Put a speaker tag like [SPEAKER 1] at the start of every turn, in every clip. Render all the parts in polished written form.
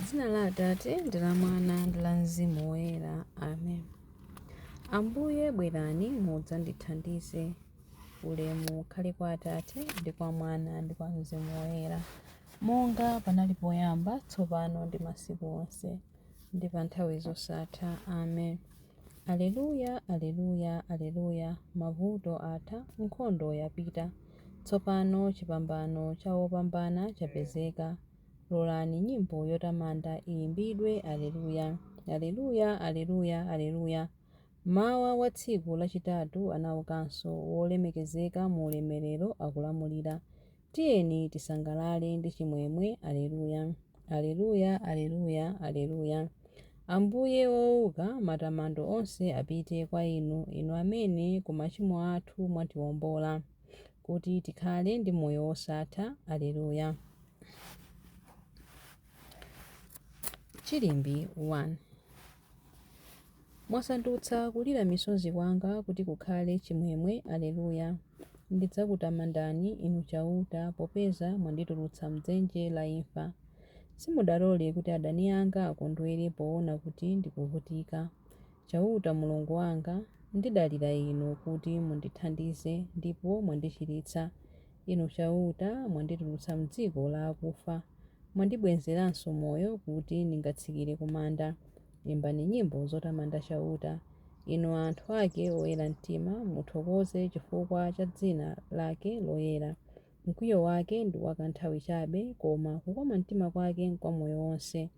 [SPEAKER 1] M'dzina la Atate, ndi la Mwana, ndi la Mzimu Woyera. Amen. Ambuye bwerani mudzandithandize. Ulemu ukhale kwa Atate, ndi kwa Mwana, ndi kwa Mzimu Woyera, monga panali poyamba, tsopano ndi masiku onse, ndi pa nthawi zosatha. Amen. Aleluya, Aleluya, Aleluya, mavuto atha, nkhondo yapita. Tsopano chipambano cha wopambana chapezeka. Lolani nyimbo yotamanda iyimbidwe, Aleluya, Aleluya, Aleluya, Aleluya. Mmawa wa tsiku lachitatu anaukanso, wolemekezeka mu ulemerero akulamulira. Tiyeni tisangalale ndi chimwemwe, Aleluya, Aleluya, Aleluya, Aleluya. Ambuye wouka, matamando onse apite kwa Inu, Inu amene ku machimo athu mwatiwombola, kuti tikhale ndi moyo wosatha. Aleluya. Chilimbi 1 Mwasandutsa kulira misozi kwanga kuti kukhale chimwemwe. Aleluya. Ndidzakutamandani, Inu Chauta, popeza mwanditulutsa m'dzenje la imfa. Simudalole kuti adani anga akondwere poona kuti ndikuvutika. Chauta Mulungu wanga, ndidalira Inu kuti mundithandize, ndipo mwandichiritsa. Inu Chauta, mwanditulutsa m'dziko la akufa, mwandibwezeranso moyo kuti ndingatsikire ku manda. Imbani nyimbo zotamanda Chauta, inu anthu ake oyera mtima, muthokoze chifukwa cha dzina lake loyera. Mkwiyo wake ndi wakanthawi chabe, koma kukoma mtima kwake nkwa moyo wonse.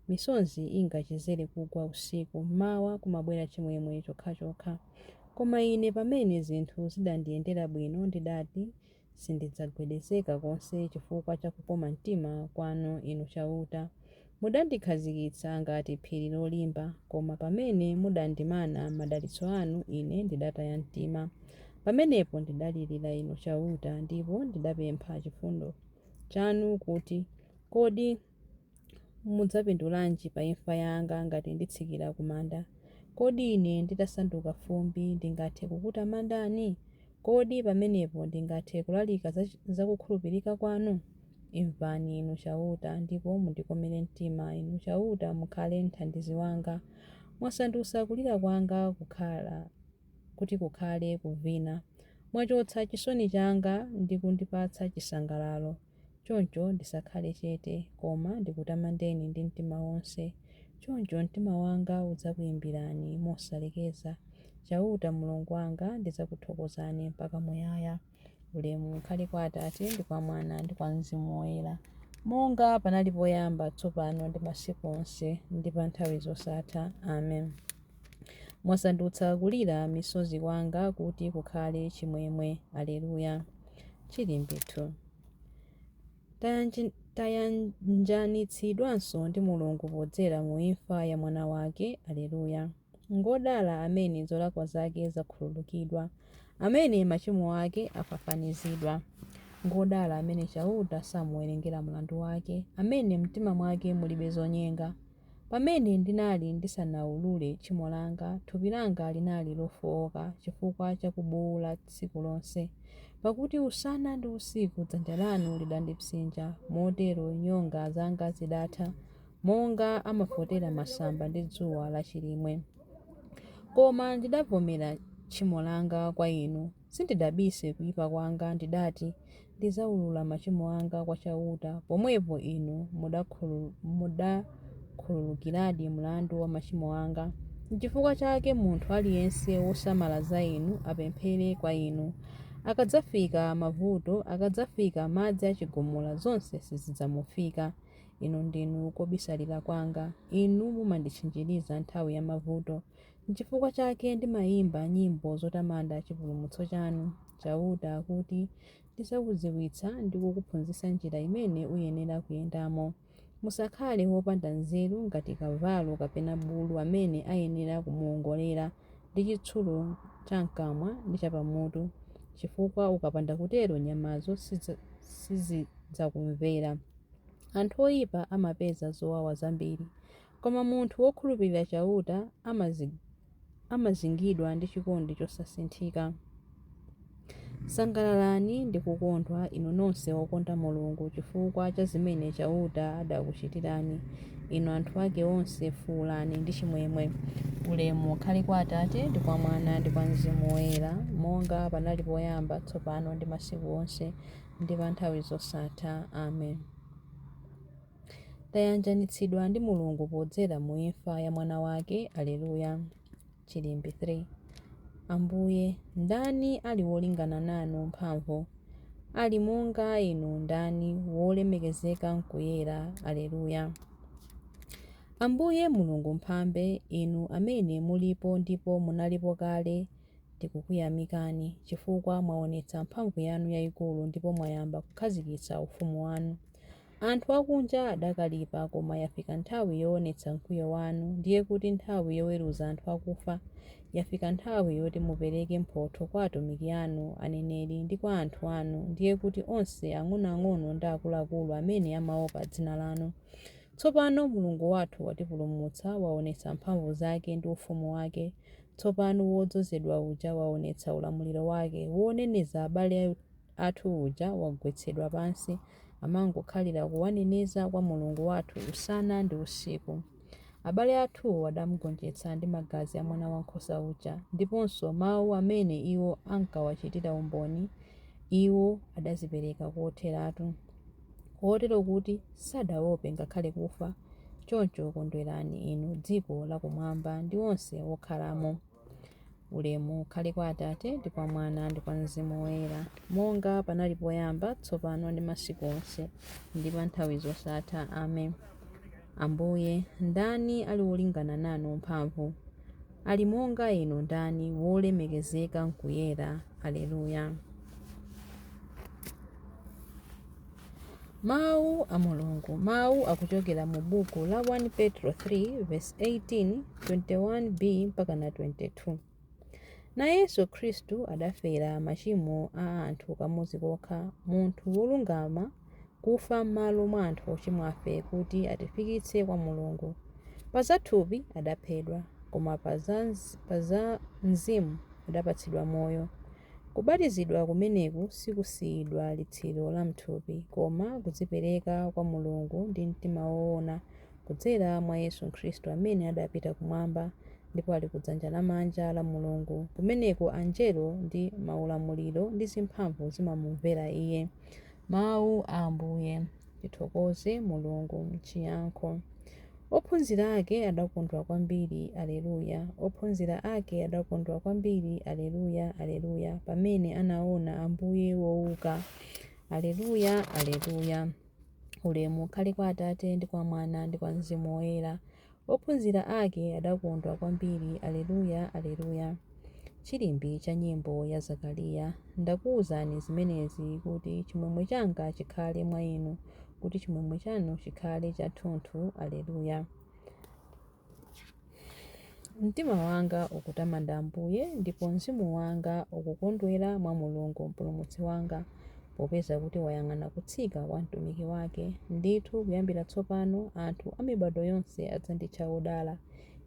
[SPEAKER 1] Misozi ingachezere kugwa usiku, m'mawa kumabwera chimwemwe chokhachokha. Koma ine pamene zinthu zidandiyendera bwino ndidati, Sindidzagwedezeka konse chifukwa cha kukoma mtima kwanu, Inu Chauta. Mudandikhazikitsa ngati phiri lolimba, koma pamene mudandimana madalitso anu, ine ndidataya mtima. Pamenepo ndidalirira Inu Chauta, ndipo ndidapempha chifundo chanu kuti, Kodi mudzapindulanji pa imfa yanga ngati nditsikira ku manda? Kodi ine nditasanduka fumbi ndingathe kukutamandani? Kodi pamenepo ndingathe kulalika za kukhulupirika kwanu? Imvani, Inu Chauta, ndipo mundikomere mtima, Inu Chauta mukhale mthandizi wanga. Mwasandutsa kulira kwanga kuti kukhale kuvina, mwachotsa chisoni changa ndi kundipatsa chisangalalo. Choncho ndisakhale chete, koma ndikutamandeni ndi mtima wonse. Choncho mtima wanga udzakuimbirani mosalekeza. Chauta Mulungu wanga, ndidzakuthokozani mpaka muyaya. Ulemu ukhale kwa Atate, ndi kwa Mwana, ndi kwa Mzimu Woyera, monga panali poyamba, tsopano, ndi masiku onse, ndi pa nthawi zosatha. Amen. Mwasandutsa kulira misozi kwanga kuti kukhale chimwemwe. Aleluya. Chilimbi 2. Tayanjanitsidwanso ndi Mulungu podzera mu imfa ya Mwana wake. Aleluya. Ngodala amene zolakwa zake zakhululukidwa, amene machimo ake afafanizidwa. Ngodala amene Chauta samuwerengera mlandu wake, amene m'mtima mwake mulibe zonyenga. Pamene ndinali ndisanaulule tchimo langa, thupi langa linali lofooka chifukwa cha kubuula tsiku lonse. Pakuti usana ndi usiku dzanja lanu lidandipsinja, motero nyonga zanga zidatha, monga amafotera masamba ndi dzuwa lachilimwe. Koma ndidavomera tchimo langa kwa Inu, Sindidabise kuipa kwanga, ndidati, Ndidzaulula machimo anga kwa Chauta. Pomwepo Inu mudakhululukiradi mlandu wa machimo anga. Nchifukwa chake munthu aliyense wosamala za Inu apemphere kwa Inu. Akadzafika mavuto, akadzafika madzi achigumula, zonse sizidzamufika. Inu ndinu kobisalira kwanga, Inu mumanditchinjiriza nthawi ya mavuto. Nchifukwa chake ndimaimba nyimbo zotamanda chipulumutso chanu. Chauta akuti, Ndidzakudziwitsa ndi kukuphunzitsa njira imene uyenera kuyendamo. Musakhale wopanda nzeru ngati kavalo kapena bulu amene ayenera kumuwongolera ndi chitsulo cham'kamwa ndi chapamutu, chifukwa ukapanda kutero nyamazo sizidzakumvera. Anthu oipa amapeza zowawa zambiri. Koma munthu wokhulupirira Chauta amazingidwa ndi chikondi chosasinthika. Sangalalani ndi kukondwa, inu nonse okonda Mulungu, chifukwa cha zimene Chauta adakuchitirani. Inu anthu ake onse, fuulani ndi chimwemwe. Ulemu ukhale kwa Atate, ndi kwa Mwana, ndi kwa Mzimu Woyera, monga panali poyamba, tsopano ndi masiku onse, ndi pa nthawi zosatha. Amen. Tayanjanitsidwa ndi Mulungu podzera mu imfa ya Mwana wake. Alleluya. Chilimbi 3. Ambuye, ndani ali wolingana nanu mphamvu? Ali monga inu ndani, wolemekezeka m'kuyera? Alleluya. Ambuye Mulungu Mphambe, inu amene mulipo ndipo munalipo kale, tikukuyamikani, chifukwa mwaonetsa mphamvu yanu yaikulu ndipo mwayamba kukhazikitsa ufumu wanu. Anthu akunja adakalipa, koma yafika nthawi yoonetsa mkwiyo wanu, ndiye kuti nthawi yoweruza anthu akufa. Yafika nthawi yoti mupereke mphotho kwa atumiki anu, aneneri, ndi kwa anthu anu, ndiye kuti onse, ang'onoang'ono ndi akuluakulu amene amaopa dzina lanu. Tsopano Mulungu wathu watipulumutsa, waonetsa mphamvu zake ndi ufumu wake. Tsopano wodzozedwa uja waonetsa ulamuliro wake, woneneza abale athu uja wagwetsedwa pansi, amangokhalira kuwaneneza kwa Mulungu wathu usana ndi usiku. Abale athuwo adamugonjetsa ndi magazi a Mwanawankhosa uja, ndiponso mawu amene iwo ankawachitira umboni. Iwo adadzipereka kotheratu, kotero kuti sadaope ngakhale kufa. Choncho kondwerani inu dziko lakumwamba ndi onse okhalamo. Ulemu ukhale kwa Atate, ndi kwa Mwana, ndi kwa Mzimu Woyera, monga panali poyamba, tsopano ndi masiku onse, ndi pa nthawi zosatha. Amen. Ambuye, ndani ali wolingana nanu mphamvu? Ali monga inu ndani, wolemekezeka m'kuyera? Alleluya. Mawu a Mulungu. Mawu akuchokera mu buku la 1 Petro 3 verse 18, 21b mpaka na 22. Nayenso Khristu adafera machimo a anthu kamodzi kokha, munthu wolungama kufa m'malo mwa anthu ochimwafe kuti atifikitse kwa Mulungu. Pa zathupi adaphedwa, koma pa za mzimu adapatsidwa moyo. Kubatizidwa kumeneku sikusiyidwa litsiro la m'thupi, koma kudzipereka kwa Mulungu ndi mtima woona, kudzera mwa Yesu Khristu amene adapita kumwamba, ndipo ali kudzanja lamanja la Mulungu. Kumeneko anjelo ndi maulamuliro ndi zimphamvu zimamumvera Iye. Mawu a Ambuye. Tithokoze Mulungu. Chiyankho. Ophunzira ake adakondwa kwambiri, Alleluya! Ophunzira ake adakondwa kwambiri, Alleluya, Alleluya, pamene anaona Ambuye wouka. Alleluya, Alleluya. Ulemu ukhale kwa Atate, ndi kwa Mwana, ndi kwa Mzimu Woyera. Ophunzira ake adakondwa kwambiri, Alleluya, Alleluya. Chilimbi cha nyimbo ya Zakariya. Ndakuwuzani zimenezi kuti chimwemwe changa chikhale mwa inu, kuti chimwemwe chanu chikhale chathunthu. Alleluya. Mtima wanga ukutamanda Ambuye, ndipo mzimu wanga ukukondwera mwa Mulungu Mpulumutsi wanga, popeza kuti wayang'ana kutsika kwa mtumiki wake. Ndithu kuyambira tsopano anthu a mibadwo yonse adzanditcha wodala.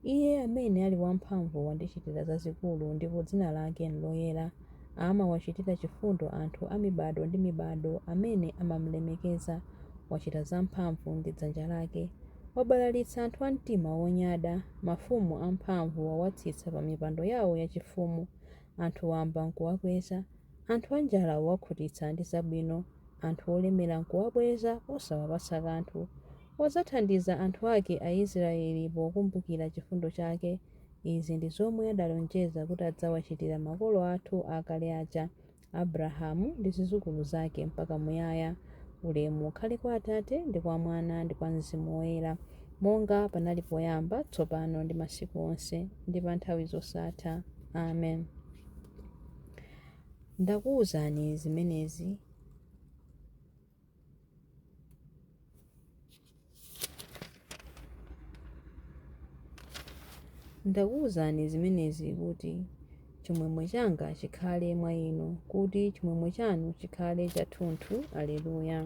[SPEAKER 1] Iye amene ali wamphamvu wandichitira zazikulu, ndipo dzina lake n'loyera. Amawachitira chifundo anthu a mibadwo ndi mibadwo amene amamlemekeza. Wachita zamphamvu ndi dzanja lake. Wabalalitsa anthu a mtima wonyada. Mafumu amphamvu wawatsitsa pa mipando yawo yachifumu. Anthu wamba n'kuwakweza. Anthu anjala wawakhutitsa ndi zabwino. Anthu olemera n'kuwabweza osawapatsa kanthu. Wadzathandiza anthu ake Aisraeli pokumbukira chifundo chake. Izi ndi zomwe adalonjeza kuti adzawachitira makolo athu akale aja, Abrahamu ndi zidzukulu zake mpaka muyaya. Ulemu ukhale kwa Atate, ndi kwa Mwana, ndi kwa Mzimu Woyera, monga panali poyamba, tsopano ndi masiku onse, ndi pa nthawi zosatha. Amen. Ndakuwuzani zimenezi Ndakuwuzani zimenezi kuti chimwemwe changa chikhale mwa inu, kuti chimwemwe chanu chikhale chathunthu. Alleluya.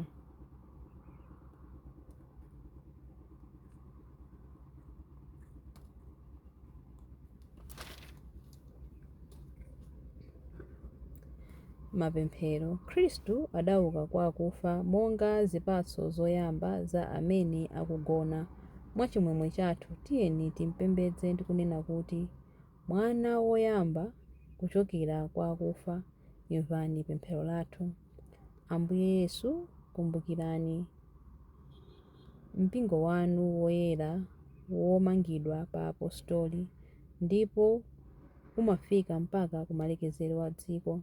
[SPEAKER 1] Mapemphero. Khristu adauka kwa akufa monga zipatso zoyamba za amene akugona. Mwa chimwemwe chathu tiyeni timpembedze ndi kunena kuti, Mwana woyamba kuchokera kwa akufa, imvani pemphero lathu. Ambuye Yesu, kumbukirani mpingo wanu woyera womangidwa pa apostoli, ndipo umafika mpaka kumalekezero a dziko.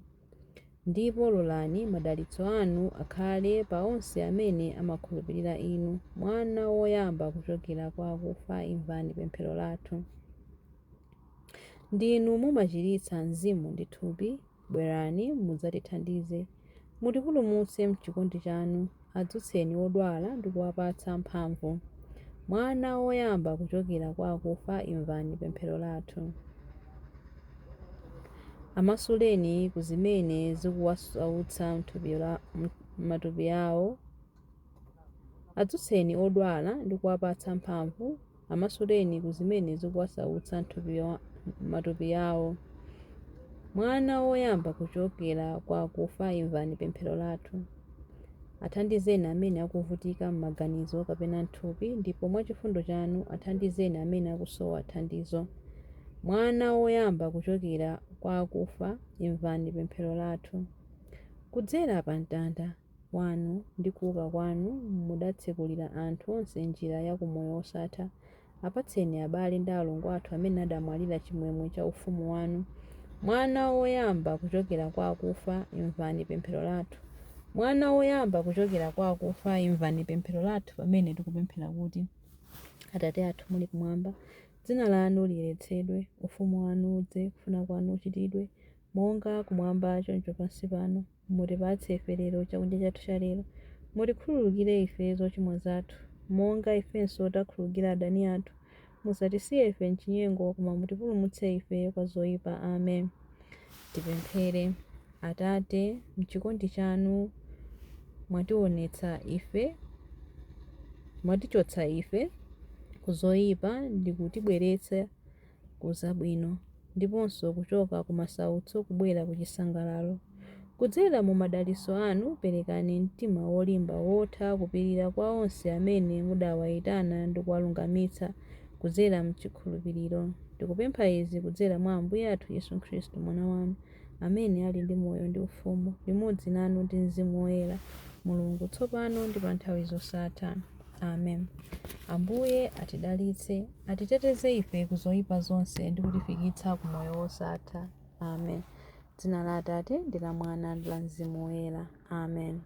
[SPEAKER 1] Ndipo lolani madalitso anu akhale pa onse amene amakhulupirira inu, Mwana woyamba kuchokera kwa akufa, imvani pemphero lathu. Ndinu mumachiritsa mzimu ndi thupi, bwerani mudzatithandize. Mutipulumutse m'chikondi chanu, adzutseni odwala ndi kuwapatsa mphamvu. Mwana woyamba kuchokera kwa akufa, imvani pemphero lathu. Amasuleni ku zimene zikuwasautsa m'matupi awo. Adzutseni odwala ndi kuwapatsa mphamvu. Amasuleni ku zimene zikuwasautsa m'matupi awo. Mwana woyamba kuchokera kwa akufa, imvani pemphero lathu. Athandizeni amene akuvutika m'maganizo kapena m'thupi, ndipo mwa chifundo chanu athandizeni amene akusowa thandizo. Mwana woyamba kuchokera kwa akufa, imvani pemphero lathu. Kudzera pa mtanda wanu ndi kuuka kwanu mudatsekulira anthu onse njira ya ku moyo wosatha. Apatseni abale ndi alongo athu amene adamwalira chimwemwe cha ufumu wanu. Mwana woyamba kuchokera kwa akufa, imvani pemphero lathu. Mwana woyamba kuchokera kwa akufa, imvani pemphero lathu pamene tikupemphera kuti, Atate athu muli kumwamba, dzina lanu liyeretsedwe, ufumu wanu udze, kufuna kwanu kuchitidwe, monga kumwamba choncho pansi pano. Mutipatse ife lero chakudya chathu cha lero. Mutikhululukire ife zochimwa zathu, monga ifenso takhululukira adani athu. Musatisiye ife m'chinyengo, koma mutipulumutse ife kwa zoyipa. Amen. Tipemphere. Atate, m'chikondi chanu mwationetsa ife, mwatichotsa ife ku zoyipa ndi kutibweretsa ku zabwino, ndiponso kuchoka ku masautso kubwera ku chisangalalo. Kudzera mu madalitso anu perekani mtima wolimba wotha kupirira kwa onse amene mudawayitana ndi kuwalungamitsa kudzera m'chikhulupiriro. Tikupempha izi kudzera mwa Ambuye athu Yesu Khristu Mwana wanu, amene ali ndi moyo ndi ufumu, limodzi nanu ndi Mzimu Woyera, Mulungu, tsopano ndi pa nthawi zosatha. Amen. Ambuye atidalitse, atiteteze ife ku zoyipa zonse ndi kutifikitsa ku moyo wosatha. Amen. Dzina la Atate ndi la Mwana ndi la Mzimu Woyera. Amen.